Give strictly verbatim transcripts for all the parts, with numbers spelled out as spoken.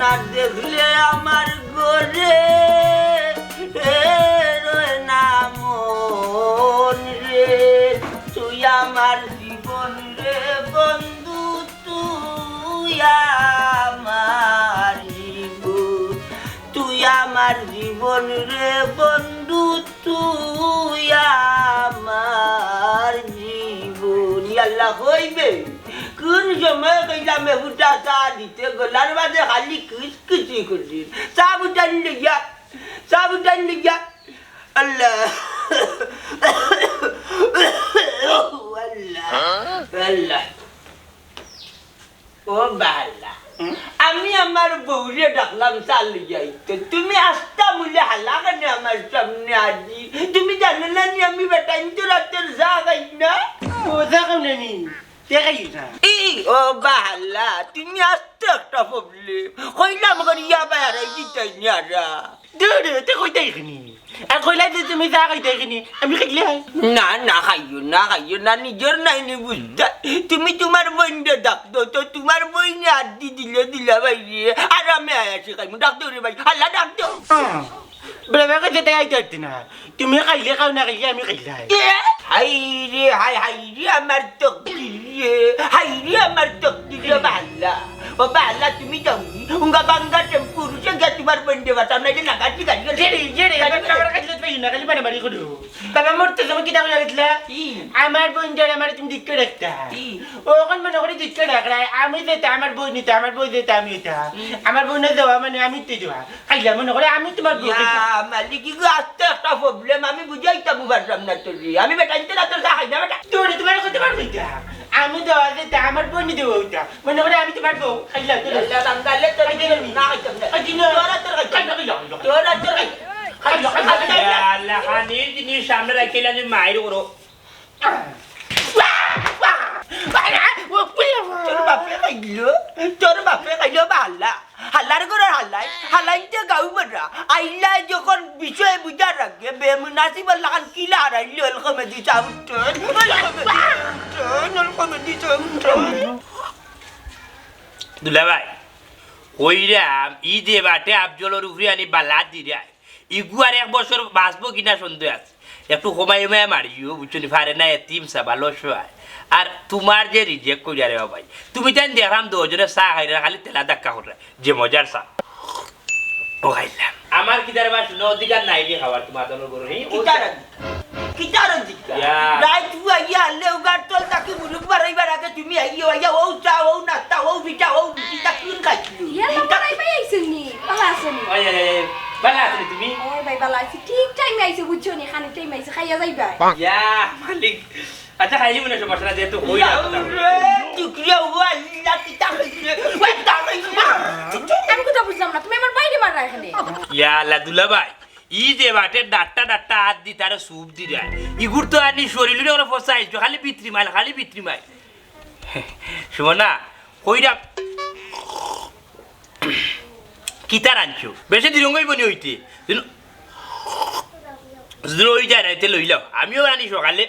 না দেখলে আমার ঘরে এ রয় না মন রে। তুই আমার জীবন রে বন্ধু, তুই আমার জীবন, তুই আমার জীবন রে বন্ধু, তুই আমার জীবন। ইয়াল্লা কইবে কোন সময় কইলাম এ ফুটা চা দিতে, গলার মাঝে খালি কিচকিচি করছি। চা ফুটান লইয়া, চা ফুটান লইয়া। আল্লাহ। আল্লাহ। আল্লাহ। ও বালা। হুম? আমি আমার বউরে ডাকলাম চা লইয়া আইতে। তুমি আস্তা মুলে হালা কেনে আমার সামনে আজি? তুমি জানো না নি আমি বেটাইন্তর আতর চা খাই না? ও চা খাও না নি? তে খাইও না। ই, ও বালা, তুমি আস্তা একটা problem। কইলাম করি ইয়া বাই হারাই দিতাই নি আরা। দূর, তে কইতায় কিনি? আর কইলায় যে তুমি চা খাইতায় কিনি, আমি খাইলে হয়। না, না, খাইও না, খাইও না, নিজর নাই নি বুঝতায়। তুমি তুমার বইনরে ডাক দেও, তো তুমার বইনে আড্ডি দিলে দিলা বাইরে, আর আমি আয়া আছি খাইমু, ডাক দেও রে ভাই, হালা ডাক দেও। হুম। বলে, আমাকে যেতে আইতে হচ্ছে না। তুমি খাইলে খাও, না খাইলে আমি খাইলাই। এ? হায় রে, হায়, হায় রে, আমার তকদির রে। হায় রে, আমার তকদির রে, বালা। ও বালা, তুমি যাও নি। উঙ্গা বাঙ্গা টেম্পু রুচে গিয়া তুমার বইনরে বাঁচাও, নাইলে নাগাছি গাড়ি গেলে। জেরে, জেরে, গাড়ি এবার গেলে। আমার কাছে তো পাই না, খালি মারামারি করো। বাবা, মরতে সময় কিতা কইয়া গেছিলা? কি? আমার বইনরে আমারে তুমি দেখতে রাখতা। কি? ও অখন মনে করি দেখতে রাখলাই, আমি যেতা আমার বইন অইতা, আমার বইন যেতা আমি অইতা। হুম। আমার বইন যাওয়া মানে আমি তো যাওয়া। খাইলা মনে করে আমি তুমার বউ ইয়া খাইতাম। মালিক, ইগু আস্তা একটা problem, আমি বুঝাইতাম পারলাম না তোরে। আমি বেটাইন্তর আতর চা খাই না বেটা। তোরে তুমার কইতে পারবো ইতা? আমি তো আজ এটা আমার বইন দেওয়া অইতা। মনে করে আমি তুমার বউ খাইলা তো। আল্লাহ বাঙ্গালে তোর খাইতে পারবি? না খাইতাম না। খাইতে না। তোর আতর খাইতাম। খাইতে না, খাইতে না। তোর আতর খাই-, খাইতে না, খাইতে না। ইয়া আল্লাহ, খানির জিনিস সামনে রাখিলা যে মাইর করো। তোর বাপে খাইলো, তোর বাপে খাইলো বালা। হালার ঘরর হালাই, হালাইতে গাউ বেটা। আইলা যখন বিষয়ে বুঝার আগে, বেমুনাসিবর লাখান কিলা হারাইলো, ওই comedy sound টোন, ওই comedy sound টোন, ওই comedy sound টোন। দুলাভাই, কইরাম, ই যে বাটে আফজলর উপরে আনি বালা দিরায়, ইগু আর এক বছর বাঁচবো কিনা সন্দেহ আছে। একটু কমাই কমাই মারিও, বুঝছো নি? পারে না, এতিম সা, ভালো অসহায়। আর তুমার যে reject করিয়া রে বাবাই, তুমি তাইন দেখরাম দশ জনে চা খাইরা, খালি তেলা ধাক্কা কররা, যে মজার চা। ও খাইলাম। আমার কিতার বা শুনো, অধিকার নাই রে খাওয়ার, তুমার দলর গরু, হি? ও কিতার অধিকার? কিতার অধিকার? ইয়া। রাইত পুয়া ইয়া আনলে উগার তল তাকি মুলুক বারইবার আগে তুমি আইও, আইয়া ও চা, ও নাস্তা, ও পিঠা, ও রুটি, তা কোন খাইছিল? ইয়া, তা বাবা, রাইত ভাই আইছইন নি? ভালা আছইন নি? ওই, ওই, ওই, ভালা আছো নি তুমি? ওই ভাই, ভালা আছি। ঠিক time-এ আইছো, বুঝছো নি? খানির time আইছো, খাইয়া যাইবা। ইয়া, মালিক। আচ্ছা, খাইলি মনে হয় সমস্যা না, যেহেতু হই না কথা। রে, চুকরিয়া, ও আল্লাহ, কিতা খাইছে? ওই, কিতা খাইছে? আমি কথা বুঝলাম না, তুমি আমার বাইরে মাররা এখানে। ইয়া আল্লাহ, দুলাভাই, ই যে বাটে ডাট্টা ডাট্টা আত দি তারে সুপ দি দেয়। ইগুর তো আনি শরীর লইয়া ওরা ফসা আইছো, খালি বিত্রি মাইল, খালি বিত্রি মাইল। শুনো না, কইরা কিতা রানছো? বেশি দিন অইবো নি অইতে। দিন, দিন অই যায় না, এতে লইলাও। আমিও আনি সকালে।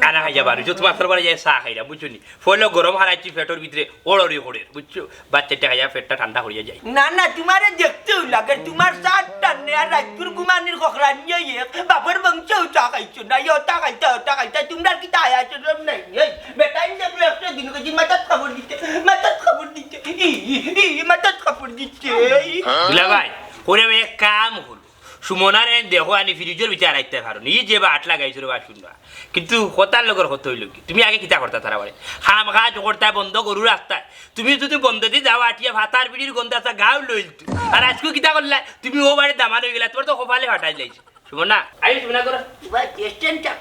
খানা খাইয়া বার অইছো, তুমার সরবারে যাই চা খাইরা, বুঝছো নি? ফলে গরম হারাইছি পেটর ভিতরে, ওড়াউড়ি করে, বুঝছো? বাচ্চাটা খাইয়া পেটটা ঠান্ডা করিয়া যায়। না, না, তুমারে দেখতেও লাগে, তুমার চার টানে আর রাইতপুর ঘুমানির খখরা নিয়ে এক, বাপর বংশেও চা খাইছো না, ইয়তা খাইতা, অতা খাইতা, তুমরার কিতা আয়া চরম নাই। এই, বেটাইন দেখলে একটা দিন কইছি, মাথাত কাপড় দিতে, মাথাত কাপড় দিতে, ই, ই, ই, মাথাত কাপড় দিতে, এই। দুলাভাই, কইরাম এক কাম করো। সুমনারে দেখো আনি ফ্রিজর ভিতরে আরাইতে পারো নি। ই যে বাট লাগাইছো রে বা শুনো। কিন্তু কথার লগর কথা অইলো কি? তুমি আগে কিতা করতা তারা বাড়ি? কাম কাজ করতা বন্ধ গরু রাখতা। তুমি যদি বন্ধ দি যাও আটিয়া ভাতার বিড়ির গন্ধ আসা গাও লইল তুই। আর আজকে কিতা করলা? তুমি ও বাড়ি দামান অই গেলা, তুমার তো কপালে ফাটাই লাইছে। সুমনা, আই সুমনা করো। ভাই, টেস্টেনটা।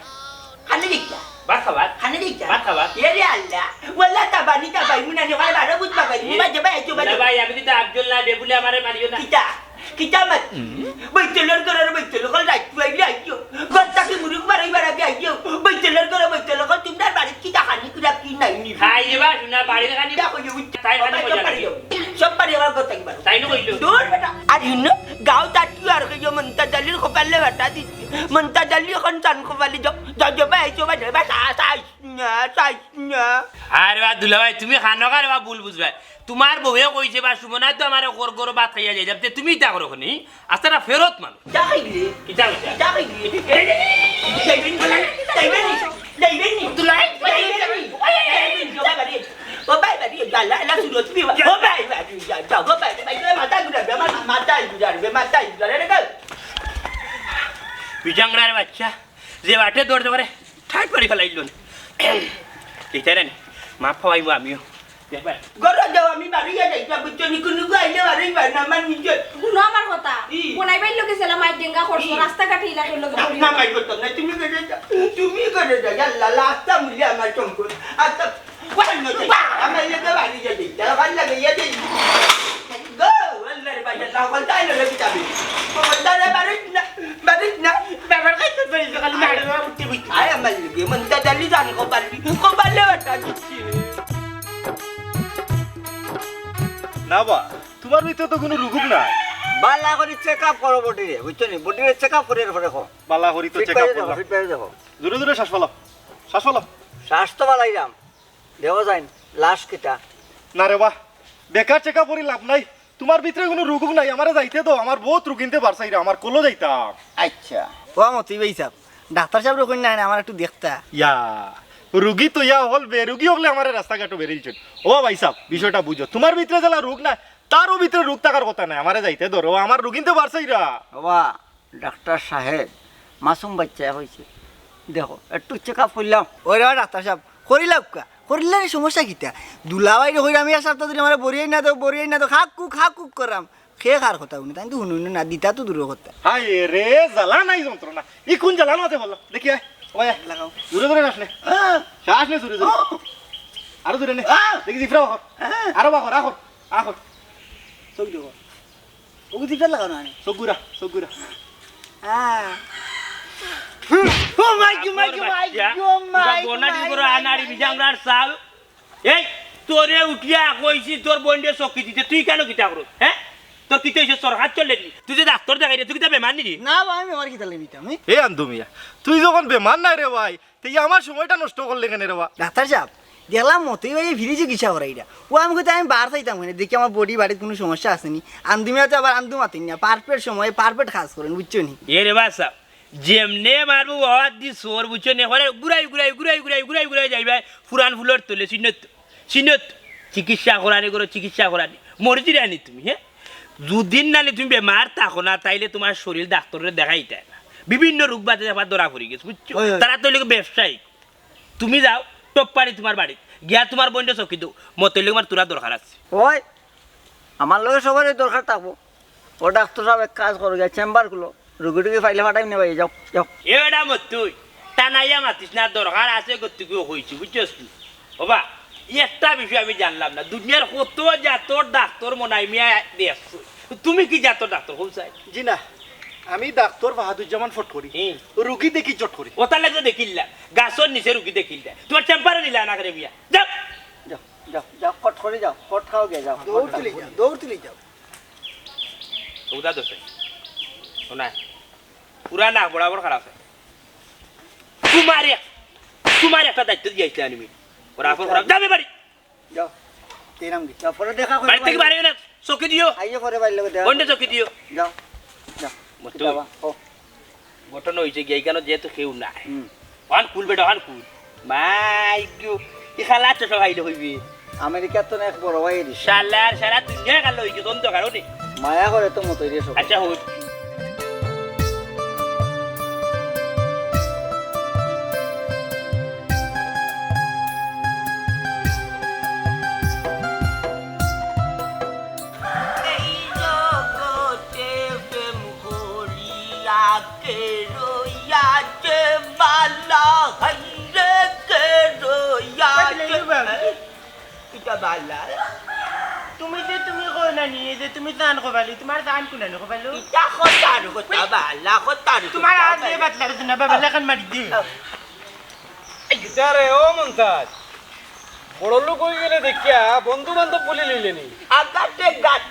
খানে দিকটা। ভাত খাবার? খানে দিকটা। ভাত খাবার? এ রে আল্লাহ। ওয়াল্লাহ, তাবানি, তাবাই, মুনানি, ওখানে বারো বুঝ পাবাই। এ, মুম্বাই যাবাই, আইছো, বাই। না ভাই, আমি কিন্তু আফজল না, বেবুলে আমারে মারিও না। কিতা? কিতা মাত? বৈতলর ঘরর বৈতল, কল রাইত পুয়াইলে আইছো। ঘর থাকি মুরুখ মারাইবার আগে আইছো। বৈতলর ঘরর বৈতল, কল তুমরার বাড়িত কিতা খানি কুড়া কি নাই নি? খাই যাবা, শুনা, বাড়ির খানি। দেখো, ইয়ে উঠছে। তাই খানি সব মজা পারি লাগে। যাও। সব পারি আমার ঘর থাকি বারো। তাই না কইলো? দূর বেটা। আর ইনো, গাঁও তাটিও আর কইও মন্তাজ আলীর কপালে ফাটা দিছে। মন্তাজ আলী এখন চান কপালে যাও। যাও, যাও, ভাই, আইছো, ভাই, ভাই, সা-, সাইস না, সাইস আরে বা দুলাভাই, তুমি খানো কারে বা ভুল বুঝবায়। তুমার বউয়ে কইছে বা সুমনায় তো আমারে কর গরো ভাত খাইয়া যাইতাম, তে তুমি ইতা করো নি? আস্তা না ফেরত মানুষ। কিতা কইলে? কিতা কইতা? কিতা কইলে? যাইবেন নি? যাইবেন নি? যাইবেন নি? দুলাভাই, যাইবেন নি? ও ভাই, বাড়ি, যা, লা, লা, শুনো, তুমি, ও ভাই, বাড়ি, যা, যা, ও ভাই, ভাই, মাথা ঘুরাবে, আমার মাথায় ঘুরাবে, মাথায় ঘুরাবে, রে, রে। বিজাংরার বাচ্চা, যে বাটে দৌড় দেবারে, ঠাইট মারি ফেলাইল নে। এইটারে নে, মাফ পাওয়াইবো আমিও। দেখবা? ঘরো যাও, আমি বাড়িয়া যাইতাম, বুঝছো নি? কুনু গো আইলে বাড়ি বার না, আমার নিজে। হুনো আমার কথা। ই। বনাইবার লগে ছেলে মাইর ডেঙ্গা করছো, ই। রাস্তাঘাটে ইলা তোর লগে না, পড়ি। না, মাইর করতাম না, তুমি করে যাও, তুমি করে যাও, ইয়াল্লা, লাস্টটা মিলে আমার সম্পদ। আচ্ছা, ওই নয়, আমার লগে বাড়ি যাইতাম, আমার লগে ইয়া যাই। গো, আল্লাহর বাসা, না, বলতে আইলো না, কিতাবে। বলতে আইলো, বাড়িত না, বাড়িত না। বাবার কাছে বাড়িত, খালি মারবা, উঠতে বুঝতে। আয়, আমার লগে, মন তা জানি জানি, কপাল, কপালে বাটা দিচ্ছি। না বা, তুমার ভিতরে তো কুনু রুগ নাই। বালা করি চেক আপ করো বডিরে, বুঝছো নি? বডিরে চেক আপ করি এরপরে কও। বালা করি তো ফিট চেক আপ বাইরে দেখো, করলাম। ফিট বাইরে দেখো। জোরে জোরে শ্বাস ফালাও, শ্বাস ফালাও। শ্বাস তো ফালাইলাম। দেখো যাইন, লাশ কিতা? না রে বা, বেকার চেক আপ করি লাভ নাই। তুমার ভিতরে কুনু রুগ নাই, আমারে যাইতে দেও, আমার বউত রুগিন্তে বারছাইরা, আমার কলো যাইতাম। আচ্ছা। ও মতি ভাই সাহেব, ডাক্তার সাহেব রকম নাই না, আমার একটু দেখতা। ইয়া, রুগী তো ইয়া হল বে, রুগী হকলে আমারে রাস্তাঘাটো বেরিয়েছেন। ও ভাই সাহেব, বিষয়টা বুঝো, তুমার ভিতরে যেলা রুগ নাই, তারও ভিতরে রুগ থাকার কথা নাই, আমারে যাইতে ধরো, আমার রুগিন্তে বারছাইরা। বাবা, ডাক্তার সাহেব, মাসুম বাচ্চা হইছে। দেখো, একটু চেক আপ করলাম। ওরে বাবা, ডাক্তার সাহেব, করিলাউক্কা। করিলে নি সমস্যা কিতা? দুলাভাইরে কইরা আমি এক সপ্তাহ ধরি আমারে বড়ি আইনা দেও, বড়ি আইনা দেও, খাক কুক, খাক কুক করাম। খে খার কথা হুনে, তাইন তো হুনুন না, দিতা তো দূরর কথা। হায় রে, জ্বালা নাই যন্ত্রণা। ই কুন জ্বালার মাঝে বললাম? দেখি আয়, ওই আয়। লাগাও। জোরে জোরে শ্বাস নে। শ্বাস নে জোরে জোরে। আরো জোরে নে। দেখি জিফরা বাখর। আরো বাখর, আখর, আখর। চোখ দেখো। ওগু দিকে লাগাও না, আনে। চোখ ঘুরা, চোখ ঘুরা। হ্যাঁ। ও মাই গো, মাই গো, মাই গো, মাই গো, বনানি মাই গো, গো, আনারি বিজাংরার চাল। এই, তোরে উঠিয়া কইছি তোর বইনরে চকি দিতে, তুই কেন কিতা করস? হ্যাঁ? তোর কিতা হইছে, সরকার চলে নি? তুই যে ডাক্তার দেখাই রে, তুই কিতা বেমার নি রে? না বা, আমি বেমার কিতা লাগি নিতাম, এ? এ আন্দু মিয়া, তুই যখন বেমার নাই রে ভাই, তে ই আমার সময়টা নষ্ট করলে কেনে রে বা? ডাক্তার সাব, দেখলাম মতই ভাই ফ্রিজে কিসা করাইরা। ও আমি কইতে আমি বার চাইতাম কেনে, দেখি আমার বডি বাড়িত কুনু সমস্যা আছে নি। আন্দু মিয়া তো আবার আন্দু মাতিন না, পারফেক্ট সময়ে পারফেক্ট কাজ করেন, বুঝছো নি? এ রে বা সাব, যেমনে মারবো বাবার দি সোর, বুঝছো নি? ঘুরাই, ঘুরাই, ঘুরাই, ঘুরাই, ঘুরাই, ঘুরাই যাইবা, পুরান ফুলর তলে, চিহ্ন তো, চিহ্ন তো। চিকিৎসা করানি করো, চিকিৎসা করানি। মরি দিরানি তুমি, হ্যাঁ? দুদিন নানি তুমি বেমার থাকো না, তাইলে তুমার শরীর ডাক্তাররে দেখাইতায় না। বিভিন্ন রোগ বাদে আবার ধরা পড়ি গেছে, বুঝছো? হয়, হয়। তারা তো অইলো ব্যবসায়ী। তুমি যাও, টপ পারি তুমার বাড়িত। গিয়া তুমার বইনরে চকি দেও। মতই লগে আমার তুরা দরকার আছে। ওই, আমার লগে সবারই দরকার থাকবো। ও ডাক্তার সাব, এক কাজ করো, গিয়া চেম্বার খুলো। রুগী টুগী পাইলে পাঠাইমু নে ভাই, যাও, যাও। এ বেটা মতই, টানাইয়া মাতিস না, দরকার আছে, গতিকে কইছি, বুঝছস তুই? ওবা, একটা বিষয় আমি জানলাম না, দুনিয়ার কত জাতর ডাক্তার মনাই মিয়া দেখছো, তুমি কি জাতর ডাক্তার, কও চাই? জি না, আমি ডাক্তার বাহাদুর জামান ফট করি, হুম। রুগী দেখি চট করি। ওটার লাগে দেখিলা, গাছর নিচে রুগী দেখিলা, তুমার চেম্বারে নিলা না করে মিয়া, যাও। যাও, যাও, যাও, ফট করি যাও, ফট খাও গিয়া যাও, দৌড় তুলি যাও, দৌড় তুলি যাও। ওটা তো সেই। শোনা, পুরা না, বরাবর খারাপ আছে। তুমার এক, তুমার একটা দায়িত্ব দিয়া আইছি আমি। বরাবর খারাপ। যাবে বাড়ি। যাও। তেরাম গি। যাও, পরে দেখা করো। বাড়ি থেকে বাইরে না। চকি দিও। আইও পরে বাইরে লগে দেখা বন্ধে করো। চকি দিও। যাও। যাও। মতই। কিতাবা, ও। ঘটনা হইছে গিয়া, এখানো যেহেতু কেউ নাই। হুম। অহান খুল বেটা, অহান খুল। মাই গো, ই খালা চশমা খাইলে হইবে। আমেরিকার তো এক বড় ভাই দিছে। শালার, সারা দুনিয়া খালো হইছে, তখন তো কারণে। মায়া করে তো মতই রে সব। আচ্ছা, হোক। এই জগতে প্রেম করিয়া কে রইয়াছে বালা, হায়রে কে রইয়াছে। ইটা বালা। তুমি যে তুমি কও না নি, এই যে তুমি জান কবালি, তুমার জান কোনানি কবালো? ইটা কথার কথা বালা, কথার তুমার কথা আর যে বালা। বাতলার জন্য বাবা লাখান মারি দে। ইতারে ও মন্তাজ, বড় লোক হই গেলে দেখিয়া বন্ধু বান্ধব বলি লইলে নি। আগাতে গাত,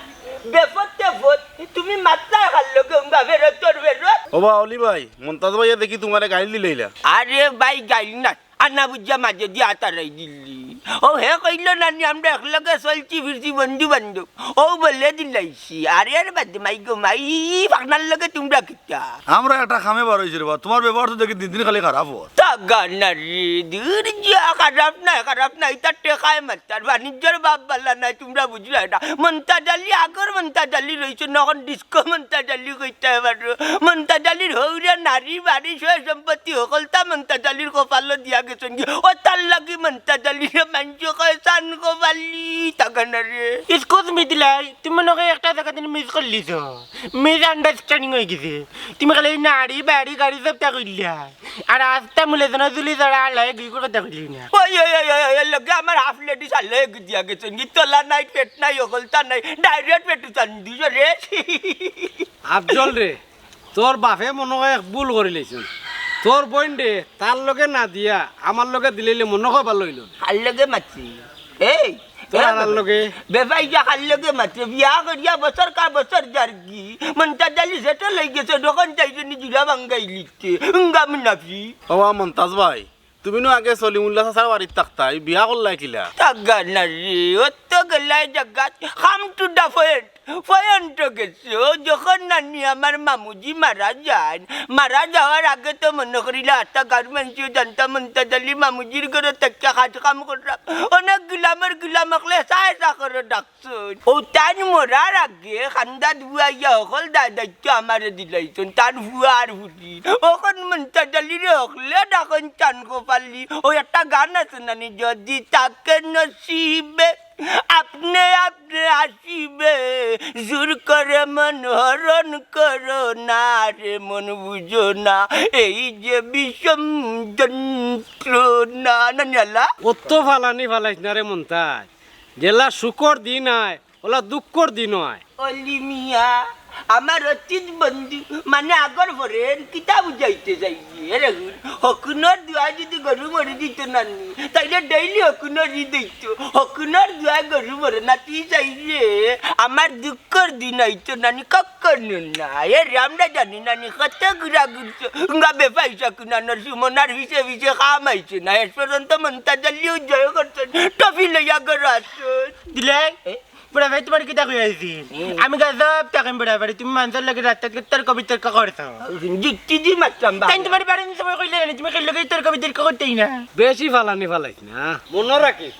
বেফতে ফত, তুমি মাতলা খার লগে উঙ্গা ফেরত তোর ফেরত। ও বা অলি ভাই, মন্তাজ ভাইয়া দেখি তুমারে গাইল দিলাইলা। আরে ভাই, গাইল না, আনা বুঝা মাঝে দিয়া তারাই দিলি। ও হে কইল না নি, আমরা একলগে চলছি ফিরছি বন্ধু বান্ধব। ও বলে দিলাইছি, আরে আরে বাদ দে মাই গো মাই, ই ফাকনার লগে তোমরা কিতা? আমরা একটা কামে বার হইছি রে বা, তোমার ব্যবহার তো দেখি দিন দিন খালি খারাপ অর। তা গানা রে, দূর যা, খারাপ নাই, খারাপ নাই, তার টেকায় মাতার বাণিজ্যর বাপ বালা নাই, তোমরা বুঝলায় না। মন্তাজ আলী আগর মন্তাজ আলী রইছে, নখন ডিস্কো মন্তাজ আলী কইতায় পারো। মন্তাজ আলীর হউরে নারী বাড়ি সয় সম্পত্তি হকলতা মন্তাজ আলীর কপালো দিয়া গেছইন গি। ও তার লাগি মন্তাজ আলীরে মানষে কয় চান কপালি, তা গানা রে। এক্সকিউজ মি দিলাই, তুমি মনে হয় একটা জাগা দিন মিস করলিছো। মিস আন্ডারস্ট্যান্ডিং হয়ে গেছে। তুমি খালি এই নাড়ি বাড়ি গাড়ি সবটা কইলা। আর আস্তা মুলে যেন জুলি যারা আল্লাহ এগি করে দেখলি না। ওই, ওই, ওই, ওই, ওই, এর লগে আমার হাফ লেডিস আল্লাহ এগি দিয়া গেছে। নি তলা নাই, পেট নাই, হকলতা নাই, ডাইরেক্ট পেটু চান দিছ রে। আফজল রে, তোর বাপে মনে হয় এক ভুল করি লাইছইন। তোর বইন রে, তার লগে না দিয়া আমার লগে দিলাইলে মনে হয় ভালো হইল। হার লগে মাতছি। এই, তোর এ আনার বাবা, লগে। বেবাই যা হার লগে মাতছে, বিয়া করিয়া বছর কা বছর যার কি? মন্তাজ আলী সেটেল হয়ে গেছে, দোকান চাইছে নি জুড়া বাঙ্গাই লিখতে। উঙ্গা মুনাফি। ওবা মন্তাজ ভাই, তুমি নু আগে সলিমুল্লাহ চাচার বাড়িত থাকতায়, বিয়া করলায় কিলা? তা গানা রে, অত গেলায় জাগাত, come to the point। Point গেছে, ও যখন নানি আমার মামুজি মারা যাইন, মারা যাওয়ার আগে তো মনে করিলা আতা গার্মেন্টসও জানতা মন্তাজ আলী মামুজির ঘরে থাকিয়া কাজ কাম করলাম। অনেক গুলামর গুলাম অকলে চায় চাকরে ডাকছইন। ও তাইন মরার আগে খান্দাত বুয়াইয়া হকল দায় দায়িত্ব আমারে দিলাইছইন, তার ফুয়া আর ফুটি। অখন মন্তাজ আলীরে হকলে ডাকইন চান কপালি। ও একটা গান আছে নানি, যদি থাকে নসিবে আপনে আপনে আসিবে, জোর করে মন হরণ করো না রে, মন বুঝো না, এই যে বিষম যন্ত্রণা। না, না, না। অত ফালানি ফালাইস না রে মন্তাজ, যেলা সুখর দিন আয়, ওলা দুঃখর দিনও আয়। অলি মিয়া, আমার অতীত বন্ধু, মানে আগর ফরেন, কিতা বুঝাইতে চাইছি? এরে হুন, হকুনর দুয়ায় যদি গরু মরি দিত নানি, তাইলে ডেইলি হকুনর রি দিত। হকুনর দুয়ায় গরু মরে না, তুই চাইলে আমার দুঃখর দিন আইতো নানি, কখনো না। এরে আমরা জানি নানি, কত ঘুরা ঘুরছে, উঙ্গা বেপাইসা কুনানোর সুমনার পিছে পিছে কাম আইছে না। শেষ পর্যন্ত মন্তাজ আলীও জয় করছেন, টফি লইয়া ঘর আসছেন। দিলে? এ? বুড়া ভাই, তোমার কিতা কই আইছি? হুম। আমি গজব টাকাম বুড়া ভাই, তুমি মানষর লগে রাস্তাত তর্ক বিতর্ক করছো। যুক্তি দি মারতাম বা। তাই তোমার বাড়ির সময় কইলে না, তুমি কইলে কি তর্ক বিতর্ক করতেই না। বেশি ফালানি ফালাইস না। মনো রাখিস,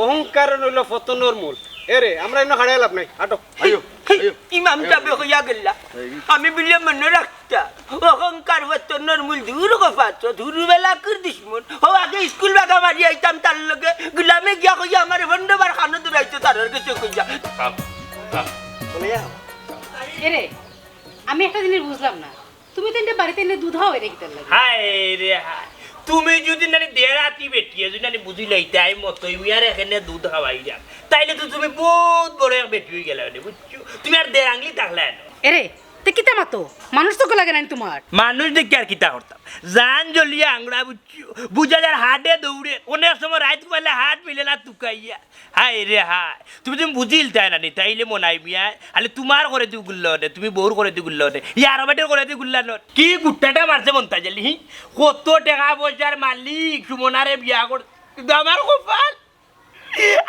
অহংকার অইলো পতনর মূল। এরে, আমরা ইনো খাড়াই লাভ নাই। আটো, আইও, আইও। ইমাম সাবে কইয়া গেলা। এই। আমি বুলে মনো রাখতা। অহংকার পতনর মূল দূর গফাত, দূর বেলা কর দুশমন। হো আগে স্কুল বাগা মারি আইতাম তার লগে। গুলামে গিয়া কইয়া আমারে বন্ধ বার খানো দৌড়াইতো তার গেছে কইয়া। এরে, আমি একটা জিনিস বুঝলাম না। তুমি তো এনে বাড়িত এনে দুধ খাওয়াই রে কিতার লাগি? হায় রে হায়। তুমি যদি নানি দেড় আতি বেটি, যদি নানি বুঝি লইতায় মতই মিয়ার এখানে দুধ খাওয়াই যান, তাইলে তো তুমি বহুত বড় এক বেটি হই গেলা নে, বুঝছো? তুমি আর দেড় আঙ্গলি থাকলে না। এরে, তে কিতা মাতো? মানুষ তো লাগে নাই তোমার। মানুষ দেখি আর কিতা করতাম? জান জ্বলিয়া আংড়া, বুঝছো? বুঝা যার হাটে দৌড়ে, অনেক সময় রাইত পাইলে হাট মিলে না তুকাইয়া। হায় রে হায়, তুমি, তুমি বুঝিল তাই না নি, তাইলে মনাই মিয়া, আলে তোমার করে দি গুল্ল নে, তুমি বউর করে দি গুল্ল নে, ইয়ার বেটের করে দি গুল্লা নে। কি গুট্টাটা মারছে মন্তাজ আলী, হি? কত টেকা পয়সার মালিক, সুমনারে বিয়া কর, কিন্তু আমার কপাল,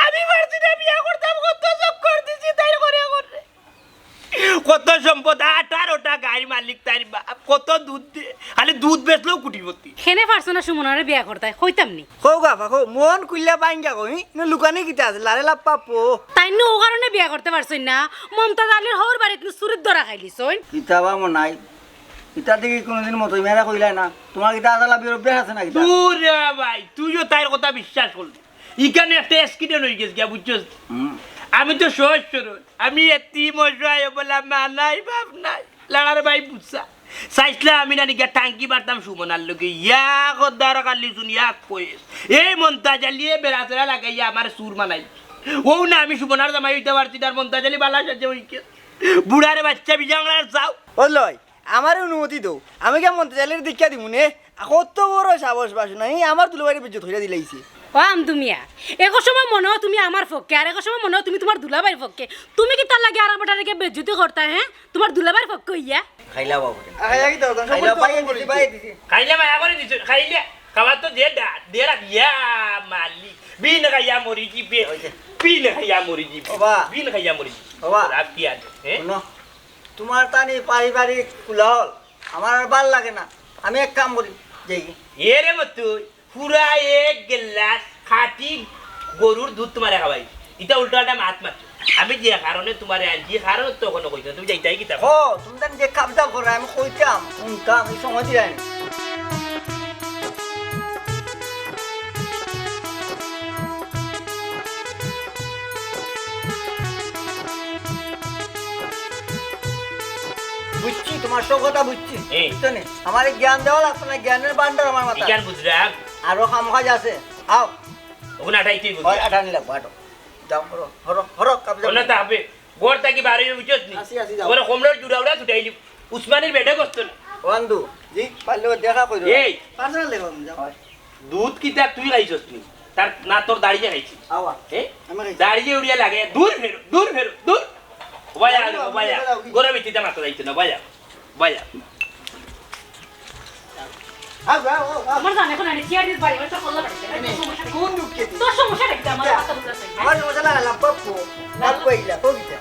আমি পারছি না বিয়া করতাম, কত চক্কর দিছি তাইর করে করে। কত সম্পদ, আঠারোটা গাড়ির মালিক তাইর বাপ, কত দুধ দে, খালি দুধ বেচলেও কোটিপতি। হেনে পারছো না সুমনারে বিয়া করতায়, কইতাম নি। কও গা, কও, মন খুলিয়া বাইঙ্গা কও, হি? ইনো লুকানি কিতা আছে, লারে লাপ্পা পো। তাইন নু ও কারণে বিয়া করতে পারছইন না, মমতাজ আলীর হউর বাড়িত নু চুরির ধরা খাইলিছইন। কিতা বা মনাই, ইতা দেখি কোনোদিন মতই মেয়েরা কইলায় না, তোমার কিতা আজালা বিরোধ আছে না কিতা? দূর রে ভাই, তুইও তাইর কথা বিশ্বাস করলি। ইখানে একটা accident হই গেছে গিয়া, বুঝছস? হুম। আমি তো সহজ সরল, আমি এতিম অসহায়, বলা মা নাই, বাপ নাই, লাড়ার ভাই বুঝছা। চাইছলা আমি নানি গিয়া টাঙ্কি পারতাম সুমনার লগে, ইয়া খদ্দার কালি শুন, ইয়া কয়েস। এই মন্তাজ আলিয়ে বেড়াচেরা লাগাইয়া আমার সুর মানাই। ও না, আমি সুমনার জামাই হইতে পারছি না, আর মন্তাজ আলী বালা সাজে হইকে। বুড়ারে বাচ্চা বিজাংলার যাও। ও লয়, আমারে অনুমতি দেও, আমি গিয়া মন্তাজ আলীর দীক্ষা দিমু নে। কত বড় সাহস বাসু নাই, আমার দুলাভাইরে বেইজ্জত করিয়া দিলাইছে। ও আন্দু মিয়া, এক সময় মনে হয় তুমি আমার পক্ষে, আর এক সময় মনে হয় তুমি তোমার দুলাভাইর পক্ষে। তুমি কিতার লাগি আর বেটারে গিয়া বেইজ্জতি করতায়, হে? তোমার দুলাভাইর পক্ষে হইয়া? খাইলা বাবু। আ, খাইলা কি দাও, দাও, খাইলা সবুজ তো পাইয়ে সবুজ দিছি, করি। পাইয়ে দিছি। খাইলা মায়া করে দিছো, খাইলা। খাবার তো দে ডা-, দে রাখ, ইয়া মালিক। বিন খাইয়া মরি যিবে। ওই যে। বিন খাইয়া মরি যিবে। ওবা। বিন খাইয়া মরি যিবে। ওবা। রাখ কি আর, হ্যাঁ? শুনো, তোমার তানি পারিবারিক কোলাহল আমার আর ভালা লাগে না। আমি এক কাম করি, যাই। এ রে মতু, পুরা এক গিলাস খাঁটি গরুর দুধ তোমারে খাওয়াই। ইতা উল্টা উল্টা মাত মাত। আমি যে কারণে তোমারে আনছি, কারণ তো এখনো কইছো না, তুমি যাইতাই কিতা? ও, তুমি তান যে কামটা করো, আমি কইতাম, শুনতাম, এই সময় দিয়ে আমি। বুঝছি, তোমার সব কথা বুঝছি। এই। বুঝছো নি? আমার এই জ্ঞান দেওয়া লাগতো না, জ্ঞানের ভান্ডার আমার মাথায়। জ্ঞান বুঝলাম। আরো কাম কাজ আছে। আও। ওগুন আটাই তুই বুঝলি। ওই আটা নিলাম, আটো। যাও, হরো, হরো, হরো, কাপ যাও। ওনা তা হবে। ঘর থাকি বার হইয়া বুঝছস নি? আসি, আসি, যাও। ওরা কমরর জুড়া উড়া ছুটাই দিব। উসমানীর বেডে কষ্ট না। বন্ধু, জি, পারলে ওর দেখা কইরো। এই। পার্সোনাল দেখা, যাও। দুধ কিতা তুই খাইছস নি? তার না তোর দাড়িয়ে খাইছি। আওয়া। এ? আমি খাইছি। দাড়িয়ে উড়িয়া লাগে। দূর ফেরো, দূর ফেরো, দূর। ভাইয়া, আমি ভাইয়া। আমি গরম ইতিতে মাত্র যাইতো না, ভাইয়া। ভাইয়া। আও, আও, আও, আও। আমার জানে এখন আনি চেয়ার দিস বাড়ি, ওটা করলে বাড়ি। এই নে, সমস্যা নেই। কোন দুঃখে তুই? তোর সমস্যা দেখতে আমার মাথা বুঝা চাই। আমার সমস্যা না, লাভ পাবো। লাভ পাইলা, কবিতা।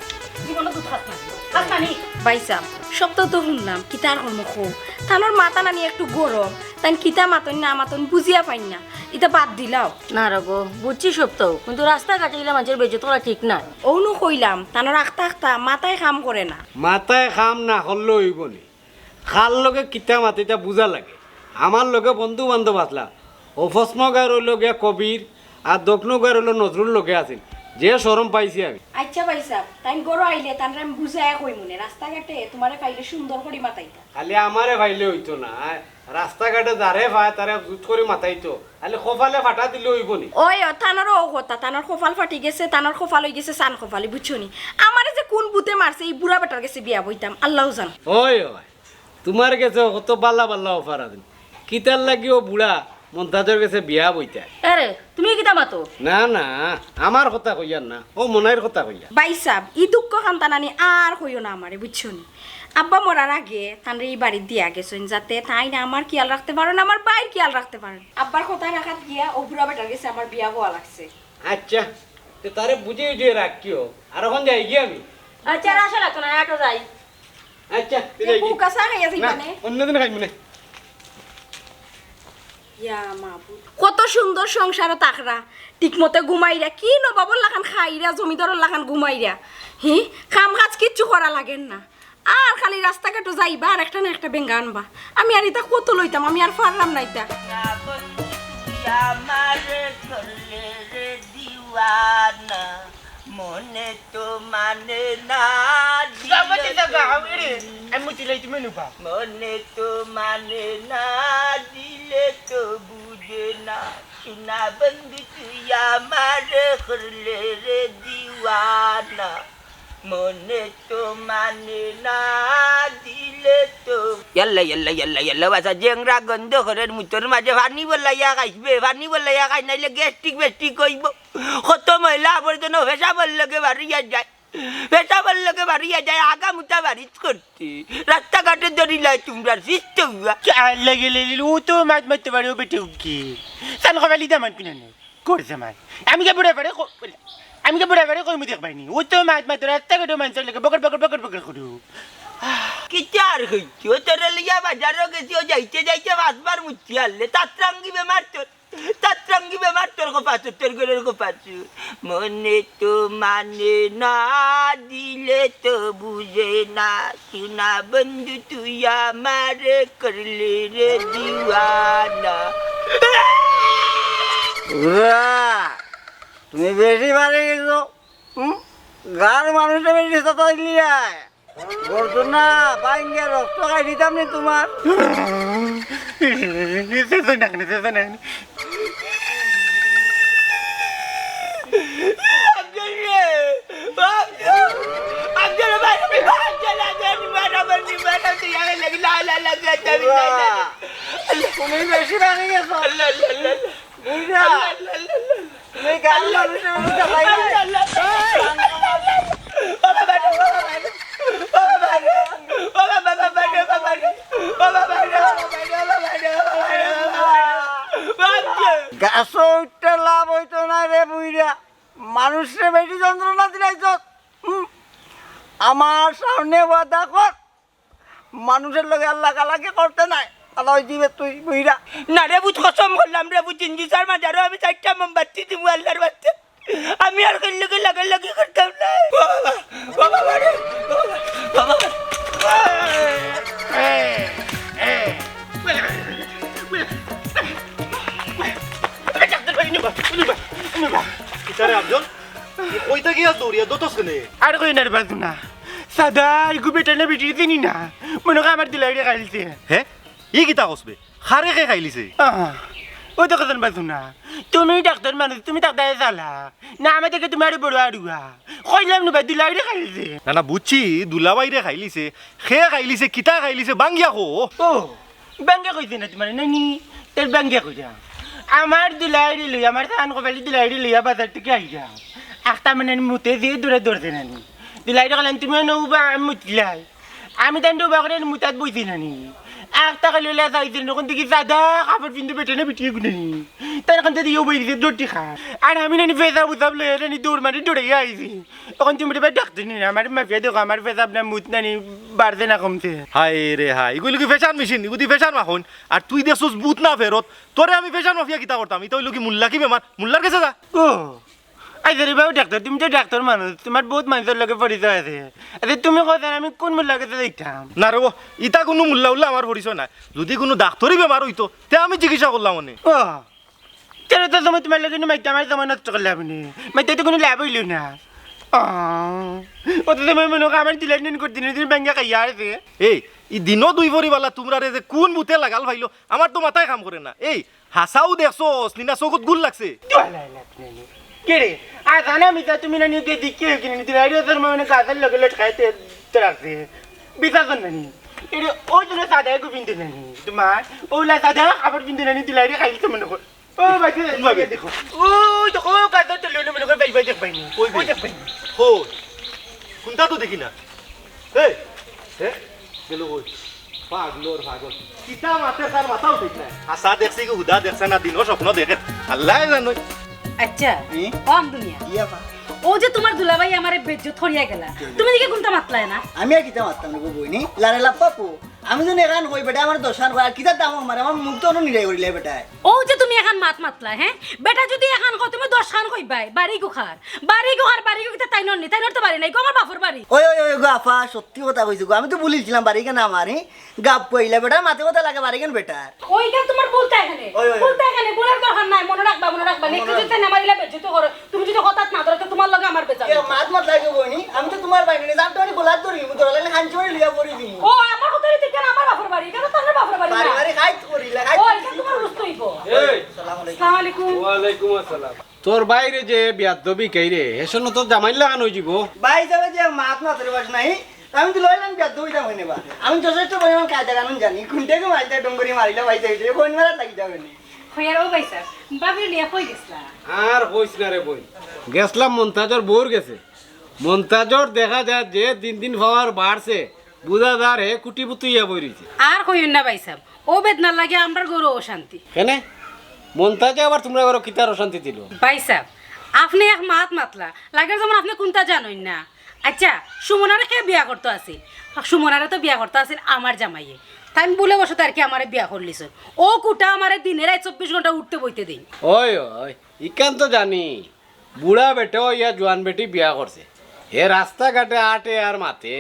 জীবনে দুধ খাস না। খাস না নি? ভাইসাব, সবতা তো হুনলাম, কিতার কর্ম খো। তানর মাথা নানি একটু গরম, তান কিতা মাতন না মাতন বুঝিয়া পাইন না। ইতা বাদ দিলাও। না রে গো, বুঝছি সবতাউ, কিন্তু রাস্তাঘাটে ইলা মানষর বেইজ্জত করা ঠিক নায়। অউনু কইলাম, তানর আখতা আখতা মাথায় কাম করে না। মাথায় কাম না করলে অইবো নি? কার লগে কিতা মাতে ইতা বুঝা লাগে। আমার লগে বন্ধু বান্ধব আছলা, অউ পশ্চিমগাঁওর অইলো গিয়া কবির, আর দক্ষিণগাঁওর অইলো নজরুল লগে আছিল, যে শরম পাইছি আমি। আইচ্ছা ভাইসাব, তাইন ঘরো আইলে তানরে আমি বুঝাইয়া কইমুনে, রাস্তাঘাটে তুমারে পাইলে সুন্দর করি মাতাইতা। খালি আমারে পাইলে অইতো না, রাস্তাঘাটে যারে পায় তারে জুত করি মাতাইতো, খালি কপালে ফাটা দিলে অইবো নি? ওই, ও, তানরও অউ কথা, তানর কপাল ফাটি গেছে, তানর কপাল অইগেছে চান কপালি, বুঝছো নি? আমারে যে কুন ভূতে মারছে, ই বুড়া বেটার গেছে বিয়া বইতাম, আল্লাউ জানে। ওই, ওই, তুমার গেছে কত বালা বালা offer আছে, কিতার লাগি অউ বুড়া মন্তাজর গেছে বিয়া বইতায়? এরে, তুমি কিতা মাতো? না, না, আমার কথা কইয়ার না, অউ মনাইর কথা কইয়ার। ভাইসাব, ই দুঃখ খান্তা নানি আর কইও না আমারে, বুঝছো নি? আব্বা মরার আগে তানরে ই বাড়িত দিয়া গেছইন, যাতে তাইন আমার খিয়াল রাখতে পারইন, আমার ভাইর খিয়াল রাখতে পারইন। আব্বার কথা রাখাত গিয়া অউ বুড়া বেটার গেছে আমার বিয়া বওয়া লাগছে। আইচ্ছা, তে তারে বুঝাই উঝাই রাখিও। আর অখন যাইগি আমি। আইচ্ছা, আর আসা লাগতো না, আটো যাই। আইচ্ছা, তে যাইগি। কুকা চা খাইয়া যাইবা না, নে? অন্যদিন খাইমু নে। ইয়া মাবুদ। কত সুন্দর সংসারো থাকরা, ঠিকমতো ঘুমাইরা, কি নবাবর লাখান খাইরা, জমিদারর লাখান ঘুমাইরা। হি, কাম কাজ কিচ্ছু করা লাগের না। আর খালি রাস্তাঘাটো যাইবা আর একটা না একটা বেঙ্গা আনবা। আমি আর ইতা কত লইতাম, আমি আর পারলাম না ইতা। না বন্ধু, তুই আমারে করলে রে দিওয়ানা, মনে তো মানে না, দিলে তো আমি চিলাই তুমি নুবা। মনে তো মানে না, দিলে তো বুঝে না। সোনা বন্ধু, তুই আমারে করলে রে দিওয়ানা। মনে তো মানে না, দিলে তো। ইয়াল্লা, ইয়াল্লা, ইয়াল্লা, ইয়াল্লা, বাসা জেংরা গন্ধ করের মুতর মাঝে পানি বলাইয়া খাইবে, পানি বলাইয়া খাই, নাইলে গ্যাস্ট্রিক বেস্ট্রিক অইবো। কত ময়লা আবর্জনা পেশাবর লগে বাড়িয়া যায়, পেশাবর লগে বাড়িয়া যায়, আগা মুতা বাড়িত করতে। রাস্তাঘাটে দড়ি লয় তুমরা, সিস্ট অইয়া। চাল লাগে লেলিল, ও তো মাত মাততে পারে, ও বেটে উকি। সান খবালি দামান কিনা নেই। করছে মাই। আমি কে বুড়া বেড়ে ক-, আমি কে বুড়া বেড়ে কইমু দেখবাইনি। ও তো মাত মাত রাস্তাঘাটে মানষর লগে বকর বকর বকর বকর করু। কিতা আর কইছি? ও তোরে লইয়া বাজারো গেছি, ও যাইতে যাইতে পাঁচবার মুতি আনলে। তাতরাঙ্গি বেমার তোর। তাতরাঙ্গি বেমার তোর কপাসু, তোর ঘরের কপাসু। মনে তো মানে না, দিলে তো বুঝে না। সোনা বন্ধু, তুই আমারে করলি রে দিওয়ানা। উরা, তুমি বেশি বাড়ি গেছো। হুম? গার মানুষে বেশি সাতাইলি আয়। গর্দনা, বাইঙ্গে রক্ত খাই দিতাম নি তোমার। নিচে তো না, নিচে তো না। তুমি বেশি ভাঙি গেছো। বুঝলা? তুমি গাড়ি মানুষের মতো চালাই না। গাছো উঠতে লাভ অইতো নায় রে বুইড়া, মানুষরে বেশি যন্ত্রণা দিলাইছস। হুম? আমার সামনে ওয়াদা কর, মানুষর লগে আর লাগালাগি করতে নায়। আল্লাহ দিবে তুই বুইড়া। না রে পুত, কসম করলাম রে পুত, জিঞ্জুসার মাজারো আমি চাইরটা মোমবাতি দিমু আল্লাহর বাস্তে। আমি আর কেউর লগে লাগালাগি করতাম না। বাবা, বাবা, বাবা রে, বাবা, বাবা। ডাক্তার ভাই, নিবা, নিবা, নিবা। কিতারে আফজল? তুই কইতা গিয়া দৌড়িয়া দতস কেনে? আর কই না রে বাজু না। সাদা, ইগু বেটা না বেটি চিনি না। মনো কয় আমার দুলাইরে খাইলছে। হে? ই কিতা কসবে? খারে কে খাইলিছে? আহ, ওই তো কথা বাজু না। তুমি ডাক্তার মানুষ, তুমি ডাক্তারে চালা। না, আমার থেকে তুমি আরো বড় আড়ুয়া। কইলাম নু ভাই, দুলাইরে খাইলছে। না, না, বুঝছি, দুলাভাইরে খাইলিছে। কে খাইলিছে, কিতা খাইলিছে, বাঙ্গিয়া কো। ও, বাঙ্গিয়া কইছে না তোমার নানি, তোর বাঙ্গিয়া কইরা। আমার দুলাইরে লই, আমার তান কপালি দুলাইরে লইয়া বাজার থেকে আইরা। আখতা মানে মুতে দিয়ে দূরে দৌড়ছে নানি। দুলাইরে কইলাম, তুমি নৌবা, আমি মুতলাই। আমি তান ডুবা করে মুতাত বইছি নানি। আখতা খালি ওলা যাইছিল, নখন দেখি সাদা কাপড় পিন্দে বেটা না বেটি গুনে। তার কাছে দিয়ে বই দিছে দৌড়টি খা। আর আমি নানি ফেসা বুঝাব লইয়া নানি দৌড় মারি দৌড়ে আইছি। এখন তুমি বেটা ডাকতে নি না, আমার মাফিয়া দেখো, আমার ফেসা আপনার মুত নানি বাড়ছে না কমছে। হায় রে হায়, ইগুলি কি ফ্যাশন মেশিন? ইগুদি ফ্যাশন মাখন। আর তুই দেখছস বুত না ফেরত, তোরে আমি ফ্যাশন মাফিয়া কিতা করতাম? ইটা অইলো কি মুল্লা কি বেমার? মুল্লার গেছে যা। ও, আচ্ছা রে বাবু ডাক্তার, তুমি তো ডাক্তার মানুষ, তোমার বহুত মানুষর লগে পরিচয় আছে। আচ্ছা, তুমি কও যেন আমি কোন মুল্লার গেছে যাইতাম? না রে বো, ইতা কুনু মুল্লা উল্লা আমার পরিচয় নায়। যুদি কুনু ডাক্তারি বেমার অইতো, তে আমি চিকিৎসা করলাম অনে। ও, তেরে তো সময় তোমার লগে মাইতে আমার সময় নষ্ট করলাম নি। মাইতে তো কুনু লাভ অইলো না। ও, অত সময় মনো কয় আমার দিলাই নিন করতে নি, তুমি ব্যাঙ্গে খাইয়া আছে। এই, ই দিনো দুই পরিবালা তুমরারে যে কুন বুতে লাগাল পাইলো, আমার তো মাথায় কাম করে না। এই, হাছাউ দেখছস নি না চকুত গুল লাগছে? কে রে? আর জানা মিতা তুমি না নিজে দিকে কিনে নিতে রাইডি ওদের মানে গাছের লগে লটকাইতে রাখছে। বিশাসন নানি। এরে ওই জন্য সাদা এগো পিনতে নানি। তোমার ওলা সাদা কাপড় পিনতে নানি দিলাইরে খাইতে মনে কর। ও ভাই, কোন ভাবে? দেখো। ওই তো ও গাছের তলে মনে কর ভাই ভাই দেখ ভাই নি। ওই ওই ভাই। দেখ ভাই নি। হো। কোনটা তো দেখি না। এই, হে? গেল কই? পাগলর পাগল। কিতা মাতে তার মাথাও ঠিক নাই। আশা দেখছি কি হুদা দেখছে না, দিনও স্বপ্ন দেখে। আল্লাহ জানো। আচ্ছা, হুম? ও আমদুনিয়া। ইয়া বা। ও যে তোমার দুলাভাই আমারে বেজ্জত করিয়া গেলা, তুমি দেখি কোনটা মাতলায় না? আমি আর কিতা মাততাম না গো বইনি, লারে লাপ্পা পো। আমি যদি এখান কই বেটা আমার দশখান কয়, আর কিতা দাম আমার, আমার মুখ তো অন্য নিরাই করিলে বেটায়। ও যে তুমি এখান মাত মাতলা, হ্যাঁ? বেটা যদি এখান কয়, তুমি দশখান কইবায়, বাড়ি গুখার। বাড়ি গুখার, বাড়ি গুখিতা তাইনর নি, তাইনর তো বাড়ি নাই, গো আমার বাপর বাড়ি। ওই, ওই, ওই, গো আফা, সত্যি কথা কইছো গো, আমি তো ভুলিলছিলাম বাড়ি কেন আমার, হ্যাঁ? গাপ কইলা বেটার মাতে কথা লাগে বাড়ি কেন বেটার? ওইটা তোমার ভুলটা এখানে। ওই, ওই, ওই। ভুলটা এখানে, বলার দরকার নাই, মনে রাখবা, মনে রাখবা। মনে নেক্সট যদি রাখবা। তাই আমার ইলা বেজ্জত করো, তুমি যদি হঠাৎ না ধরো, তো তোমার লগে আমার বেজাল। এ, মাত মাত লাগে বইনি, আমি তো তোমার বাইরে নেই, যার তো আমি গোলাত ধরি, মুই ধরালে খাঞ্চি মারি লইয়া পড়ি দিমু। ও, আমার কথা ঠিক কেন আমার বাপর বাড়ি, এটা তো তার বাপর বাড়ি না। বাড়ি বাড়ি খাইত করি, লাগাই ও, এটা তোমার বুঝতে হইব। এই। আসসালামু আলাইকুম। আসসালামু আলাইকুম। ওয়ালাইকুম আসসালাম। তোর বাইরে যে বিয়াদ্দবি কেইরে, হেসন তোর জামাইর লাগান হই যিব। ভাই যাবে যে মাত না ধরে বাস নাই, আমি তো লইলাম বিয়াদ্দবি দাম হইনে বা। আমি যথেষ্ট পরিমাণ কায়দা কানুন জানি, কোনটাকে মারিলে ডঙ্গরি মারিলে ভাই যাবে, কোন মারা লাগি যাবে নি। হইয়ার ও ভাই সাহেব, ভাবি নিয়ে কই গেছলা? আর কইস না রে বই, গেছলাম মন্তাজর বউর গেছে। মন্তাজর দেখা যায় যে দিন দিন পাওয়ার বাড়ছে, বুঝা যার হে কুটিপুতি ইয়া বই রইছে। আর কইন না ভাই সাহেব, ও বেদনার লাগে আমরার ঘরো অশান্তি। কেনে? মন্তাজে আবার তোমরা ঘরো কিতার অশান্তি দিল? ভাই সাহেব, আপনি এক মাত মাতলা, লাগের যেমন আপনি কোনটা জানইন না। আচ্ছা, সুমনারে কে বিয়া করতো আছিল? সুমনারে তো বিয়া করতো আছিল আমার জামাইয়ে। তাই আমি ভুলে বসে তার কি আমারে বিয়া করলিছ? ও কুটা আমারে দিনে রাত চব্বিশ ঘন্টা উঠতে বইতে দেই। ওই, ওই, ইকান তো জানি। বুড়া বেটা ইয়া জোয়ান বেটি বিয়া করছে। হে রাস্তাঘাটে আটে আর মাতে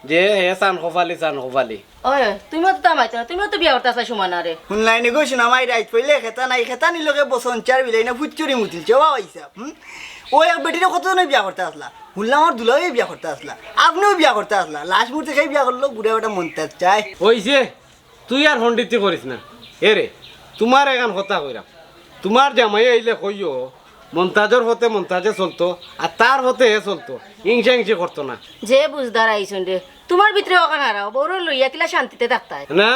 যে হে চান কপালি, চান কপালি। ওই, ওই, তুমিও তো তামাইতে না, তুমিও তো বিয়া করতে আসলে সুমানারে। হুনলাইনি গো, সুনামাই রাইত পইলে খেতা নাই, খেতা নিলকে বসন চার বিলাই না ফুচ্চুরি মুতিলছে, ও ভাই সাহেব, হুম? ও এক বেটিরে কতজনে বিয়া করতে আসলা? হুনলাম আমার দুলাভাই বিয়া করতে আসলা, আপনিও বিয়া করতে আসলা, লাশ মূর্তি খেয়ে বিয়া করলো, বুড়া বেটা মন্তাজ চায়। ওই যে, তুই আর পণ্ডিতি করিস না। এ রে, তোমার এখান কথা কইরাম। তোমার জামাই আইলে কইও, মন্তাজর পথে মন্তাজে চলতো, আর তার পথে হে চলতো, হিংসা হিংসি করতো না। যে বুঝদার আইছইন রে, তোমার ভিতরে অখান হারাও, বউরে লইয়া কিলা শান্তিতে থাকতায়। না,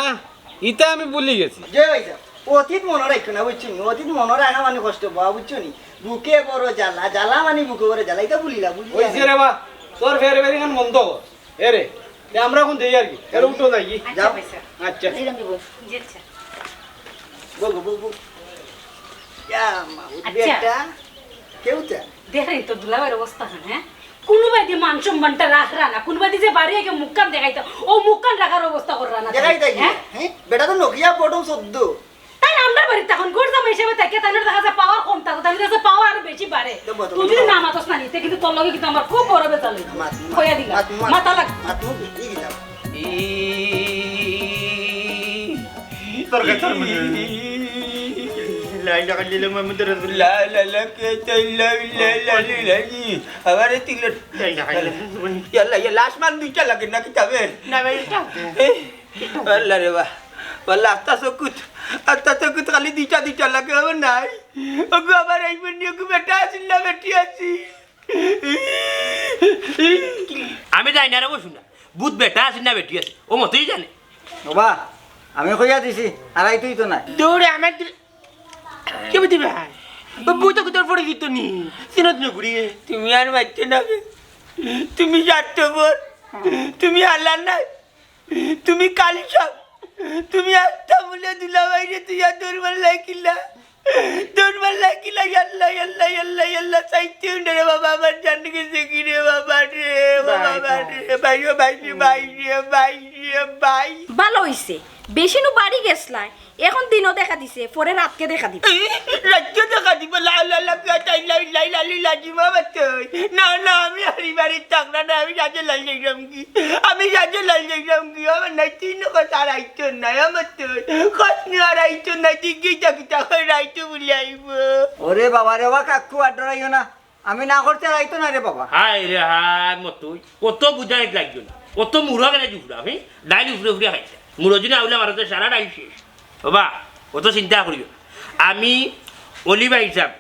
ইতা আমি ভুলি গেছি। যে ভাই সাহেব, অতীত মনে রাখো না, বুঝছো নি? অতীত মনে রাখা মানে কষ্ট পাওয়া, বুঝছো নি? বুকে বড় জ্বালা, জ্বালা মানে বুকে বড় জ্বালা, ইতা ভুলিলা, বুঝলি? ওই যে রে বা, তোর ফের ফের এখান বন্ধ কর। এ রে, তে আমরা এখন যাই আর কি। এরে উঠো যাই কি? আচ্ছা, যাও। ভাই সাহেব। আচ্ছা। এই গান দিব। জি, আচ্ছা। বউ গো, বউ, বউ। ইয়া মাবুদ, আচ্ছা। বেটা, কেউতা? দেখরে তো দুলাভাইর অবস্থা খান, হ্যাঁ? কুনুবায়দি মান সম্মানটা রাখরা না, কুনুবায়দি যে বাড়ি আইয়া মুখখান দেখাইতা, অউ মুখখান রাখার অবস্থা কররা না। দেখাইতা কি? হ্যাঁ? হ্যাঁ? বেটা তো নকিয়া বটম চোদ্দ। তাইন আমরার বাড়িত থাকইন, ঘর জামাই হিসাবে থাকিয়া তাইনর দেখা যায় power কম থাকে, তাইনর দেখা যায় power আরো বেশি বাড়ে। তো বর্তমানে তুই যদি না মাতস না নি, তে কিন্তু তোর লগে কিন্তু আমার খুব বড় বেজাল অইবো। মাত, মাত, কইয়া দিলাম। মাত, মাত, মাতা লাগ। মাত, মুখ, ই কিতা? ই, তোর কাছে তোর মনে হয়। লা ইলাহা ইল্লাল্লাহ মুহাম্মাদুর রাসূলুল্লাহ। লা ইলাহা ইল্লাল্লাহ। আবার এই তিন লা ইলাহা ইল্লাল্লাহ। ইয়াল্লা, ইয়াল্লা, আসমান দুইটা লাগে না কিতাবে? না ভাই, এটা। এ, আল্লাহ রে বা। আল্লাহ, আস্তা চকুত, আস্তা চকুত খালি দুইটা দুইটা লাগে, হবে নাই? ওগো, আমার এই বন্যে ওগো বেটা আছিল না বেটি আছিল? আমি জানি না রে বসু না, ভূত বেটা আছিল না বেটি আছিল, ও মতই জানে। বাবা, আমি কইয়া দিছি, আর আইতই তো নাই। দৌড়ে আমার দিল-, কে বুঝবে ভাই? ও ভূত তো তোর পরিচিত নি, চিনত নি ঘুরিয়ে। তুমি আর মারতে না বে। তুমি স্বার্থপর, তুমি আল্লাহ নাই। তুমি কাল সব, তুমি আস্তা বলে দুলাভাইরে তুই আর দৌড় মারলাই কিলা? দৌড় মারলাই কিলা? ইয়াল্লা, ইয়াল্লা, ইয়াল্লা, ইয়াল্লা, চাইতে উঠে রে বাবা, আমার জান গেছে কি রে বাবা রে, ও বাবা রে, ভাই রে, ভাই রে, ভাই রে, ভাই। ভালা অইছে, বেশি নু বাড়ি গেছলায়, এখন দিনো দেখা দিছে, পরে রাতকে দেখা দিবো। রাতকে দেখা দিবো, লা লা লা, লা লা লা, লা লা লা, লা লা লা। না, না, আমি আর ই বাড়িত থাকরাম না, আমি সাজে লাল যাইরাম কি? আমি সাজে লাল যাইরাম কি? আমার নাই তিন কথা আর আইতো না, আমার তো কত নিয়ে আর আইতো না, তুই গিয়ে থাকি তখন রাইতো বলে আইবো। ওরে বাবা রে, ওবা কাকু আর ডরাইও না, আমি না করতে আর আইতো না রে বাবা। হায় রে হায়, মতই কত বুঝাইত লাগতো না, অত মুড়া কেনে জুফরা, হে? ডাইল উফরে উফরে খাইছে, মুড়ো যদি আউলে মারতে সারা ডাইল শেষ। বাবা, অত চিন্তা করিও না। আমি অলি ভাই সাব,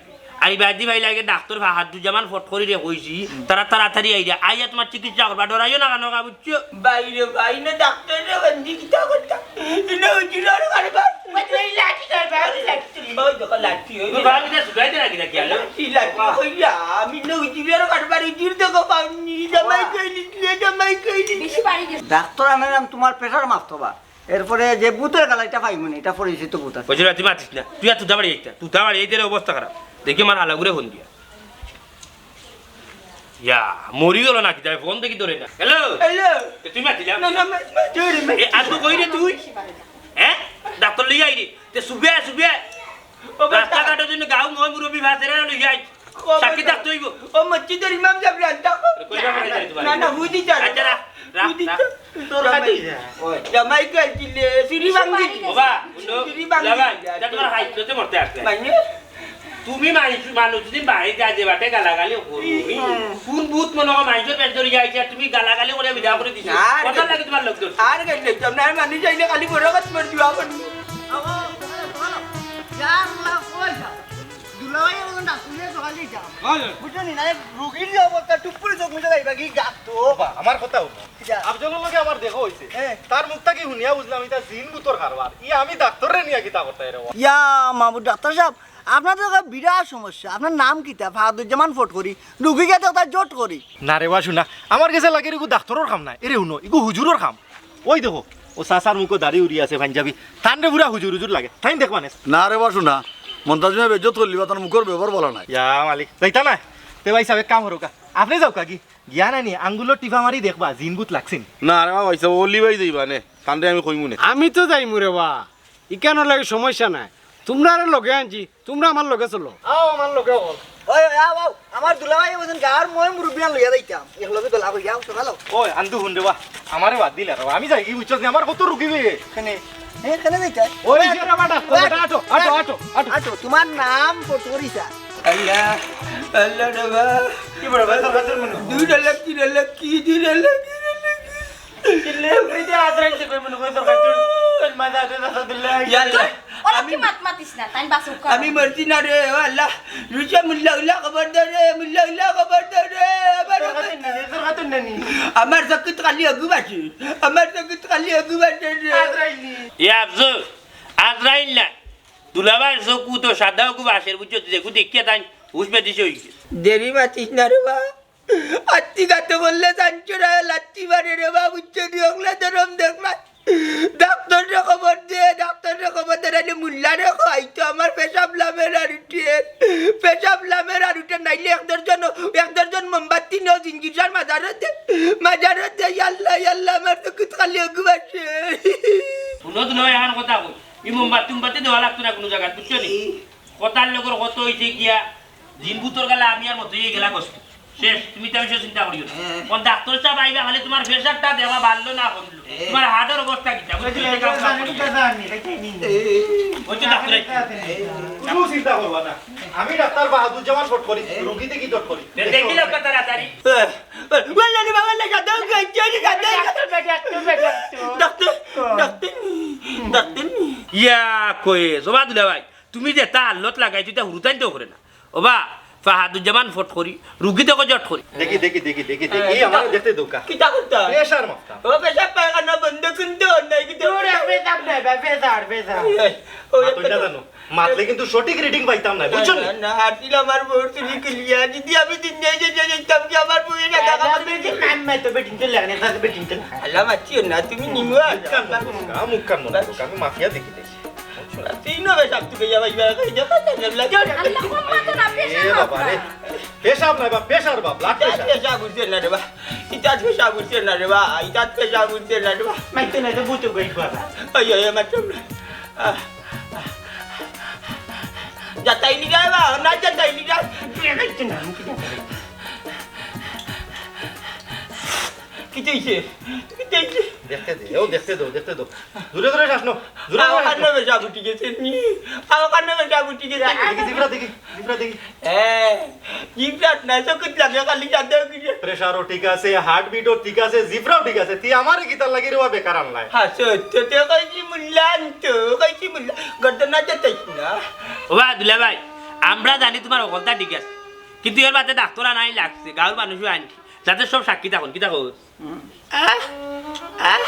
আমি বাদি ভাই লাগে ডাক্তার ফাহাদুজ্জামান ফট করি রে কইছি, তারা তাড়াতাড়ি আইরা, আইয়া তোমার চিকিৎসা করবা, ডরাইও না কেনে, বুঝছো? বাইরে বাইরে ডাক্তার রে, বন্দি কিতা কথা? ইনো উজিরর কারবার। ওই যে এই লাঠি ধরবে, আমি লাঠি তুলবো, ওই দেখো লাঠি, ওই যে লাঠি। লাঠি, লাঠি কইরা, আমি ইনো উজিরর কারবার, উজির দেখো পাওনি, জামাই কইলি, জামাই কইলি। বেশি বাড়ি গেছে। ডাক্তার আনারাম তোমার প্রেশার মাপতো বা। এরপরে যে ভূতর গালা, ইটা পাইমু নি, ইটা পরিচিত ভূত আছে। ওই যে তুই মাতিস না, তুই আর তুতা বাড়ি আইতা, তুতা বাড়ি আইতে অবস্থা খারাপ। দেখি আমার হালাগুরে ফোন দিয়া। ইয়া, মরি গেল নাকি? তাই ফোন দেখি ধরে না। হ্যালো? হ্যালো? এ, তুই মাতিলাম? না, না, মা, মা, জোরে মা। এ, আর তো কই রে তুই? হ্যাঁ? ডাক্তার লই আই রে। তে শুভে আয়, শুভে আয়। ও বাবা। রাস্তাঘাটর জন্য গাঁও ময় মুরব্বি ভাতেরা লই আই। ও সাক্ষী বাবা। থাকতে হইব। ও মসজিদর ইমাম সাহেব রান্তা। আরে, কই যাবে না, যাবে তোমার? না, না, বুঝি যা। আচ্ছা, রাখ, রাখ, বুঝি রাখ। যা। তোর হাতে। ওই, জামাই কই দিলে, চুরি ভাঙি দিলে। বাবা, উঠো। চুরি ভাঙি বাবা, দিলে। এটা তোমার হাইট হতে মরতে আসলে। মানে? তুমি মানুষ, মানুষ যদি বাড়ি যায় যে বাটে গালাগালি করো, হুম। কোন ভূত মনে হয় মানুষের পেট ধরে যাইছে আর তুমি গালাগালি করে বিদায় করে দিছো? না, আর কথা লাগে তোমার লোক ধরছে। আর গেলে তো না, মানুষ চাইলে খালি বড় কথা মর দিবা বন্ধু। দুলাভাই এখন ডাক্তার নিয়ে সকালে যাও। হয়। বুঝছো নি? না, রুগীর যে অবস্থা, টুক করে চোখ মুজে যাইবা কি গাত তো। বাবা, আমার কথা হুনো। যা। আফজলর লগে আমার দেখা হইছে। হ্যাঁ। তার মুখ থাকি হুনিয়া বুঝলাম, ইটা জিন ভূতর কারবার। ই আমি ডাক্তাররে নিয়া কিতা করতাম রে? ইয়া মাবুদ ডাক্তার সাহেব, আপনার তো একটা বিরাট সমস্যা। আপনার নাম কিতা? ফাহাদুজ্জামান ফট করি। রুগী গেছে তার জট করি। না রে বা শুনা, আমার গেছে লাগে ইগু ডাক্তারর কাম নায়। এরে হুনো, ইগু হুজুরর কাম। ওই দেখো, ও চাচার মুখো দাড়ি উড়ি আছে, পাঞ্জাবি। তানরে পুরা হুজুর হুজুর লাগে। তাইন দেখবা নে। না রে বা শুনা, মন্তাজ মিয়া বেইজ্জত করলি বা, তার মুখর ব্যবহার ভালা নায়। ইয়া মালিক, যাইতা না? তে ভাই সাহেব, এক কাম করুকা। আপনে যাউকা গি। গিয়া নানি, আঙ্গুলো টিপা মারি দেখবা, জিন ভূত লাগছে নি। না রে বা ভাই সাহেব, অলি ভাই যাইবা নে। তানরে আমি কইমু নে। আমি তো যাইমু রে বা। ইখানর লাগি সমস্যা নাই। তুমরারে লগে আনছি, তুমরা আমার লগে চলো। আও, আমার লগে আও। ওই, ওই, আও, আও। আমার দুলাভাই ওজন গার মই মুরব্বিয়ান লইয়া যাইতাম। এক লগে দলা কই যাও, চলো। ওই, আন্দু হুন রে বা। আমারে বাদ দিলা রে বা। আমি যাই কি বুঝছস নি? আমার কত রুগী বে। কেনে? এ, কেনে যাইতাম? ওই যে রে বাটা, ওই, আটো, আটো, আটো, আটো। আটো, তোমার নাম কত করিসা? আল্লাহ, আল্লাহ রে বা। কি বড় ভাই, তোর কাছে মনে হয়? দুইটা লাখ, তিন লাখ, কি দুইটা লাখ, তিন লাখ। কিলে, ওই যে আজরাইল যে কই মনে কই তোর কাছে, তোর মাথা আছে, আসাদুল্লাহ। ইয়া আল্লাহ। ওরা আমি কি মাত মাতিস না, তাই বাসুক কর। আমি মরছি না রে, ও আল্লাহ। রুচা মুল্লা উল্লা খবর দে রে, মুল্লা উল্লা খবর দে রে। আমার তোর কাছে নেনি, তোর কাছে নেনি। আমার চকুত খালি অগু বাসে, আমার চকুত খালি অগু বাসে রে। আজরাইল নি। এ আফজল, আজরাইল না। দুলাভাইর চকুত সাদা অগু বাসের, বুঝছো? যেগু দেখিয়া তাই হুশ বেদিশে হইছে। দেরি মাতিস না রে বা। আত্তি গাতো বললে জানছো না, লাত্তি মারে রে বা, বুঝছো নি? অগলা ধরম দেখলা। ডাক্তাররে খবর দে, ডাক্তাররে খবর দে, নাইলে মুল্লারে কইতো আমার পেশাব লামের আর উঠের, পেশাব লামের আর উঠের, নাইলে এক দর্জন, এক দর্জন মোমবাতি নেও জিঞ্জিরশার মাজারো দে, মাজারো দে, ইয়াল্লা, ইয়াল্লা, আমার তো কুত খালি অগু আছে। হুনো তো নয়, এখন কথা কই, এই মোমবাতি, মোমবাতি দেওয়া লাগতো না কোনো জায়গায়, বুঝছো নি? কথার লগর কত হইছে গিয়া, জিনবুতর গেলা আমি আর মতই গেলা কষ্ট। শেষ, তুমি তার বিষয়ে চিন্তা করিও না। হ্যাঁ। কোন ডাক্তার সাহেব আইবা, খালি তোমার প্রেশারটা দেওয়া বাড়লো না কমলো। হ্যাঁ। তোমার হার্টের অবস্থা কিতা? বুঝছো, এটা কাম কাম করিও না। ওই তো ডাক্তার আইছে। কোনো চিন্তা করবা না। আমি ডাক্তার বাহাদুর জামান ফট করি, রুগী দেখি চট করি। দেখিলাম তো তাড়াতাড়ি। ওয়াল্লা রে বাবা, লেখা দাও, গো, কে লেখা দাও? Doctor, doctor, doctor. Doctor, doctor, doctor. ইয়া, কই, জমা দিলা ভাই। তুমি যেতা আল্লত লাগাইছো, ইতা হুরুতাইন তো করে না। ওবা, ফাহাদুজ্জামান ফট করি, রুগী দেখো জট করি। দেখি, দেখি, দেখি, দেখি, দেখি। হ্যাঁ, এই আমার কিতা, দেখতে দৌকা। কিতা করতা? প্রেশার মাপতা। ও, পেশাব পায়খানা বন্ধ কিন্তু অন্যায় কিন্তু। তোর আর পেশাব নাই, ভাই, পেশার, পেশার। এই, ওই মাতুন না জানো? মাতলে কিন্তু সঠিক রিডিং পাইতাম না, বুঝছো নি? না, না, হাতিল আমার বউর চুরি কিলিয়া। যদি আমি দিন যাই, যাই, যাই, যাইতাম কি আমার বউয়ে না দেখা আমার পাবে? বেটি, মাম্মা তো বেটিন তো লাগে না, তাতে বেটিন তো লাগে। আল্লাহ মাতিও না, তুমি নিমু আর মুখ কান বন্ধ করো, মুখ কান বন্ধ করো, আমি মাফিয়া দেখি দেখি। তিনও বেশ আপনি গইয়া ভাই, ভাই, ভাই, দেখা যায় না, লাগে। আল্লাহ, কম মাতো না, এ পেশাব বাবা রে। না। পেশাব নাই বা, প্রেশার বা, ব্লাড ইতাত প্রেশার। পেশাব উঠছে না রে বা। ইতাত পেশাব উঠছে না রে বা। ইতাত পেশাব উঠছে না রে বা। মাইতে না, তো বুঝতে গই বাবা। ওই, ওই, আমার তো, আহ, আহ, যাতাই নি যায় বা, না যাতাই নি যায়। বিয়ে করছে না, আমি কি যাতাই? কিতা অইছে? কিতা অইছে? দেখতে দে, ও দেখতে দে, দেখতে দে। জোরে জোরে শ্বাস নাও, জোরে জোরে শ্বাস নাও। কানে বেশা উঠি গেছে নি? কানে বেশা উঠি গেছে নি? দেখি, জিব্রা দেখি, জিব্রা দেখি। হ্যাঁ, জিব্রাত না, চকুত লাগে, খালি যাতে কি যে। প্রেশারও ঠিক আছে, হার্টবিটও ঠিক আছে, জিব্রাও ঠিক আছে। তুই আমারে কিতার লাগি রে বা বেকার আনলাই? হ্যাঁ, সত্য তো কইছি মুল্লা আনতো, কইছি মুল্লা। গর্দনা তো চাইছি না। ওবা, দুলা ভাই, আমরা জানি তোমার অকলতা ঠিক আছে। কিন্তু এর বাদে ডাক্তার আনাই লাগছে, গাঁওর মানুষও আনছি। যাতে সব সাক্ষী থাকুন, কিতা কস? আহ, আহ,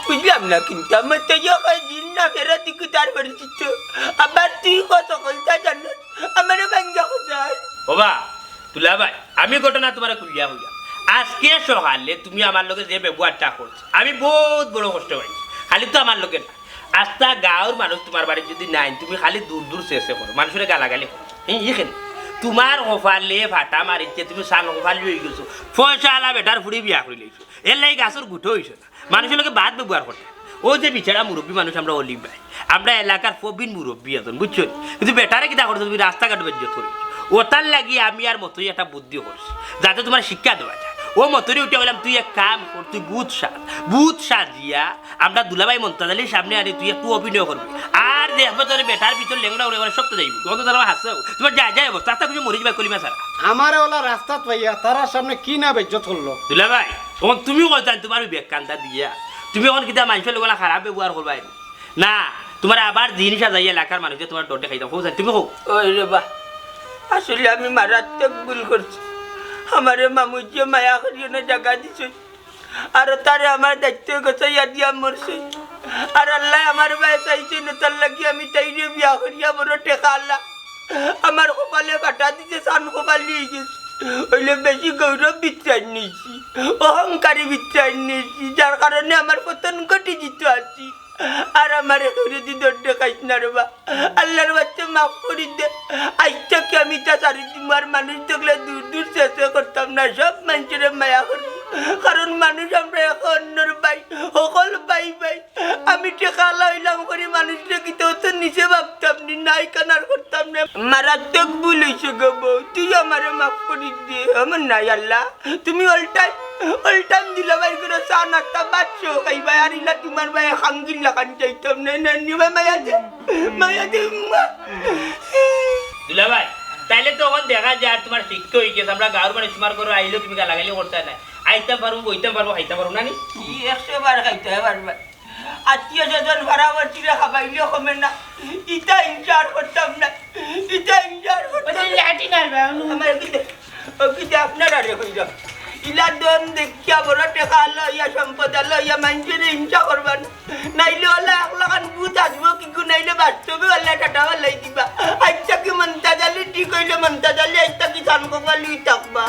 বুঝলাম না কিন্তু, আমার তো ইয়ে কয় দিন না ফেরত দিকে তার পরিচিত। আবার তুই কত কলতা জানো? আমারে ভাঙ্গা কোথায়? ওবা, দুলা ভাই, আমি ঘটনা তোমারে খুলিয়া কইলাম। আজকে সকালে তুমি আমার লগে যে ব্যবহারটা করছো, আমি বহুত বড় কষ্ট পাইছি। খালি তো আমার লগে না, আস্তা গাঁওর মানুষ তোমার বাড়িত যদি নাই, তুমি খালি দূর দূর চেঁচে করো, মানুষরে গালাগালি করো। এই, ইখান তোমার কপালে ফাটা মারিছে, তুমি সান কপালি অইগেছো। পয়সাআলা বেটার ফুড়ি বিয়া করিলাইছো, এরলাগি গাছর গুটো অইছো না। মানুষর লগে বাদ ব্যবহার করতে। ও যে বিচারা মুরব্বি মানুষ আমরা অলি ভাই, আমরা এলাকার প্রবীণ মুরব্বি একজন, বুঝছো নি? কিন্তু বেটারে কিতা করছো তুমি রাস্তাঘাট বেজ্জত করি। ওটার লাগি আমি আর মতই একটা বুদ্ধি করছি, যাতে তোমার শিক্ষা দেওয়া যায়। ও মতরে উঠে কইলাম, তুই এক কাম কর, তুই ভূত সাজ, ভূত সাজিয়া আমরা দুলাভাই মন্তাজ আলীর সামনে আনি তুই একটু অভিনয় করবি। আর দেখবে তোর বেটার ভিতর লেংড়া উড়ে উড়ে সব তো যাইবি। তখন তো তারা হাসছে, তোমার যায় যায় অবস্থা, তা কিছু মরে যাবে কলিমা ছাড়া। আমারে ওলা রাস্তাত পাইয়া তারার সামনে কি না বেজ্জত করলো? দুলাভাই, তখন তুমি কইতাম তোমার ওই বেকান্দা দিয়া, তুমি এখন কিতা মানুষর লগে খারাপ ব্যবহার করবায় না? না, তোমার আবার জিনিস আছে, এই এলাকার মানুষে তোমার ডর দেখাইতাম। কও চাই, তুমি কও। ওই রে বা, আসলে আমি মারাত্মক ভুল করছি। আমারে মামুজিয়ে মায়া করিয়া না জাগা দিছে। আর তারে আমার দায়িত্ব গছাইয়া দিয়া মরছে। আর আল্লায় আমার বায় চাইছে না, তার লাগি আমি তাইরে বিয়া করিয়া বড় টেকাআলা। আমার কপালে ফাটা দিছে, সান কপালি অইগেছে। অইলে বেশি গৌরব ভিতরাইন নিছি, অহংকারী ভিতরাইন নিছি, যার কারণে আমার পতন ঘটি দিত আছি। আর আমারে কেউরে দি দণ্ডে খাইস না রে বা। আল্লাহর বাচ্চা মাফ করি দে। আইজ থাকি আমি ইতা ছাড়ি দিমু, আর মানুষ দেখলে দূর দূর চেঁচে করতাম না, সব মানুষরে মায়া করমু। কারণ মানুষ আমরা একে অন্যর ভাই, হকল ভাই ভাই। আমি টেকাআলা অইলাম করি মানুষরে কিতা অত নিচে ভাবতাম নি, নাই কানার করতাম না। মারাত্মক ভুল অইছে গো বউ, তুই আমারে মাফ করি দে। আমার নাই আল্লাহ, তুমি all time, all time দুলাভাইর ঘরো চা নাস্তা ভাত সহ খাইবায়, আর ইলা তোমার বায় খাঙ্গির লাখান চাইতাম না, না, নিবা মায়া দে, মায়া দে, উম্মা। দুলাভাই, তাইলে তো অখন দেখা যায় আর তোমার শিক্ষা অইগেছে, আমরা গাঁওর মানুষ তোমার ঘরো আইলেও তুমি গালাগালি করতায় নায়, আইতাম পারমু, বইতাম পারমু, খাইতাম পারমু না নি? ই একশো বার খাইতায় পারবায়। আত্মীয় স্বজন পাড়া-পড়শিরে খাবাইলেও কমে না। ইতা হিংসা আর করতাম না। ইতা হিংসা আর করতাম না। লাঠি নাইবা, আমার কিতা, ও কিতা আপনারারে কইরাম। ইলা ধন দেখিয়া বড় টেকাআলা অইয়া সম্পদআলা অইয়া মানষরে হিংসা করবা না। নাইলে অলা একলাখান ভূত আসবো কিগু, নাইলে বাস্তবে অলা ঠাটা ফালাই দিবা। আইজ থাকি মন্তাজ আলী ঠিক অইলে মন্তাজ আলী আইজ থাকি সান কপালি থাকবা।